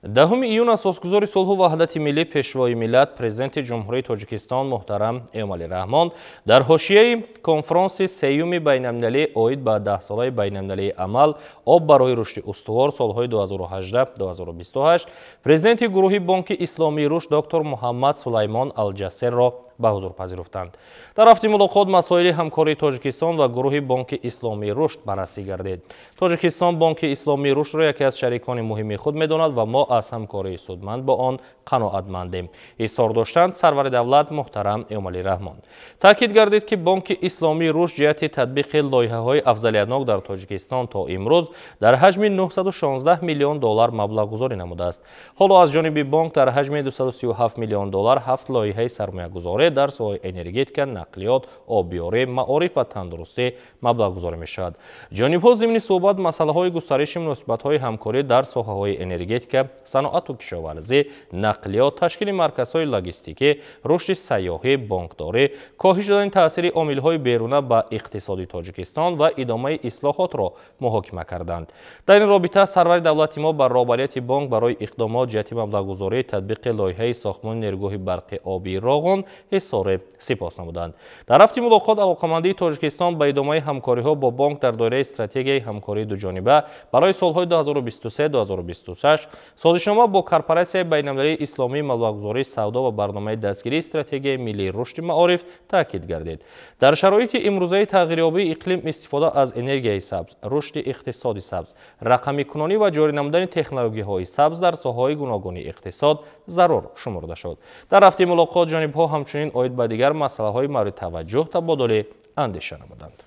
10 июн асосгузори сулҳу ваҳдати миллӣ, Пешвои миллат, Президенти Ҷумҳурии Тоҷикистон муҳтарам Эмомалӣ Раҳмон дар ҳошияи конфронси сеюми байналмилалӣ оид ба 10-солаи байналмилалии амал «Об барои рушди устувор» солҳои 2018-2028 президенти гурӯҳи Бонки Исломии рушд доктор Муҳаммад Сулаймон Алҷассерро ба ҳузур пазируфтанд. Дар рафти мулоқот масоили ҳамкории Тоҷикистон ва гурӯҳи Бонки Исломии рушд баррасӣ гардид. Тоҷикистон Бонки Исломии рушдро яке аз шарикони муҳими худ медонад ва мо аз ҳамкории судманд бо он қаноатмандем, изҳор доштанд сарвари давлат муҳтарам Эмомалӣ Раҳмон. Таъкид гардид, ки Бонки Исломии рушд ҷиҳати татбиқи лоиҳаҳои афзалиятнок дар Тоҷикистон то имрӯз дар ҳаҷми 916 миллион доллар маблағгузорӣ намудааст. Ҳоло аз ҷониби бонк дар ҳаҷми 237 миллион доллар ҳафт лоиҳаи сармоягузорӣ дар соҳаи энергетика, нақлиёт, обиёрӣ, маориф ва тандурустӣ маблағгузорӣ мешавад. Ҷонибҳо зимни суҳбат масъалаҳои густариши муносибатҳои ҳамкорӣ дар соҳаҳои энергетика, саноату кишоварзӣ, нақлиёт, ташкили марказҳои логистикӣ, рушди сайёҳӣ, бонкдорӣ, коҳиш додани таъсири омилҳои беруна ба иқтисоди Тоҷикистон ва идомаи ислоҳотро муҳокима карданд. Дар ин робита сарвари давлати мо ба роҳбарияти бонк барои иқдомот ҷиҳати маблағгузории татбиқи лоиҳаи сохтмони нерӯгоҳи барқи обии Роғун изҳори сипос намуданд. Дар рафти мулоқот алоқамандии Тоҷикистон ба идомаи ҳамкориҳо бо бонк дар доираи стратегияи ҳамкории дуҷониба барои солҳои 2023-2026, созишнома бо Корпоратсияи байналмилалии исломии маблағгузории савдо ва барномаи дастгирии стратегияи миллии рушди маориф таъкид гардид. Дар шароити имрӯзаи тағйирёбии иқлим истифода аз энергияи сабз, рушди иқтисоди сабз, рақамикунонӣ ва ҷорӣ намудани технологияҳои сабз дар соҳаҳои гуногуни иқтисод зарур шумурда шуд. Дар рафти мулоқот ҷонибҳо ҳамчунин оид ба дигар масъалаҳои мавриди таваҷҷӯҳ табодули андеша намуданд.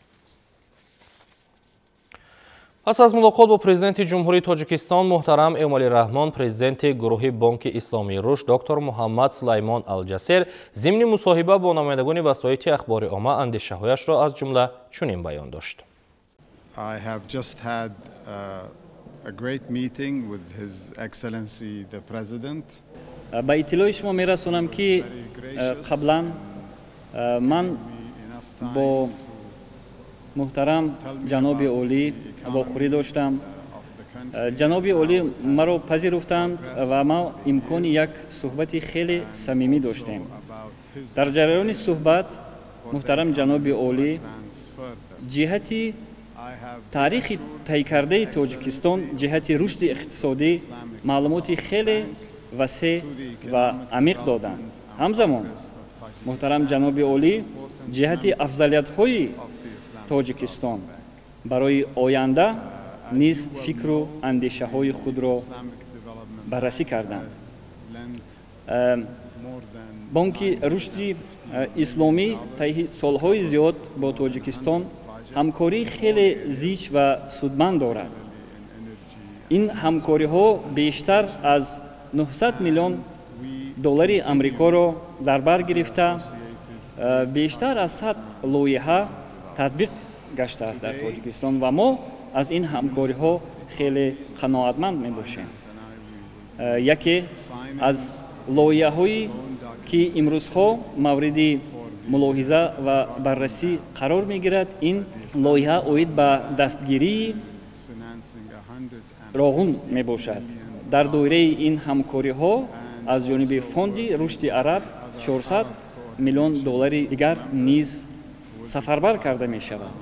Пас аз мулоқот бо Президенти Ҷумҳурии Тоҷикистон муҳтарам Эмомалӣ Раҳмон, президенти гурӯҳи Бонки Исломии рушд доктор Муҳаммад Сулаймон Алҷасер зимни мусоҳиба бо намояндагони васоити ахбори омма андешаҳояшро аз ҷумла чунин баён дошт. I have just had a great meeting with His Excellency the President. Ба иттилои шумо мерасонам, ки қаблан ман бо муҳтарам ҷаноби олӣ вохӯрӣ доштам. Ҷаноби олӣ маро пазируфтанд ва мо имкони як суҳбати хеле самимӣ доштем. Дар ҷараёни суҳбат муҳтарам ҷаноби олӣ ҷиҳати таърихи тай кардаи Тоҷикистон ҷиҳати рушди иқтисодӣ маълумоти хеле васеъ ва амиқ доданд. Ҳамзамон муҳтарам ҷаноби олӣ ҷиҳати афзалиятҳои Тоҷикистон барои оянда низ фикру андешаҳои худро баррасӣ карданд. Бонки рушди исломӣ таи солҳои зиёд бо Тоҷикистон ҳамкории хеле зич ва судманд дорад. Ин ҳамкориҳо бештар аз 900 миллион доллари амрикоро дар бар гирифта, бештар аз 100 лоиҳа татбиқ гаштааст дар Тоҷикистон ва мо аз ин ҳамкориҳо хеле қаноатманд мебошем. Яке аз лоиҳаҳое, ки имрӯзҳо мавриди мулоҳиза ва баррасӣ қарор мегирад, ин лоиҳа оид ба дастгирии Роғун мебошад. Дар доираи ин ҳамкориҳо аз ҷониби Фонди рушди араб 400 миллион доллари дигар низ сафарбар карда мешавад.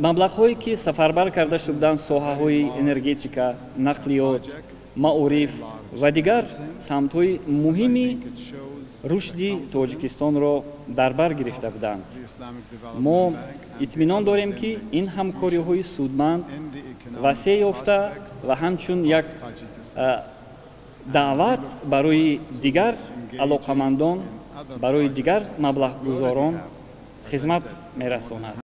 Маблағҳое, ки сафарбар карда шуданд, соҳаҳои энергетика, нақлиёт, маориф ва дигар самтҳои муҳими рушди Тоҷикистонро дар бар гирифта буданд. Мо итминон дорем, ки ин ҳамкориҳои судманд васеъ ёфта ва ҳамчун як даъват барои дигар алоқамандон, барои дигар маблағгузорон хизмат мерасонад.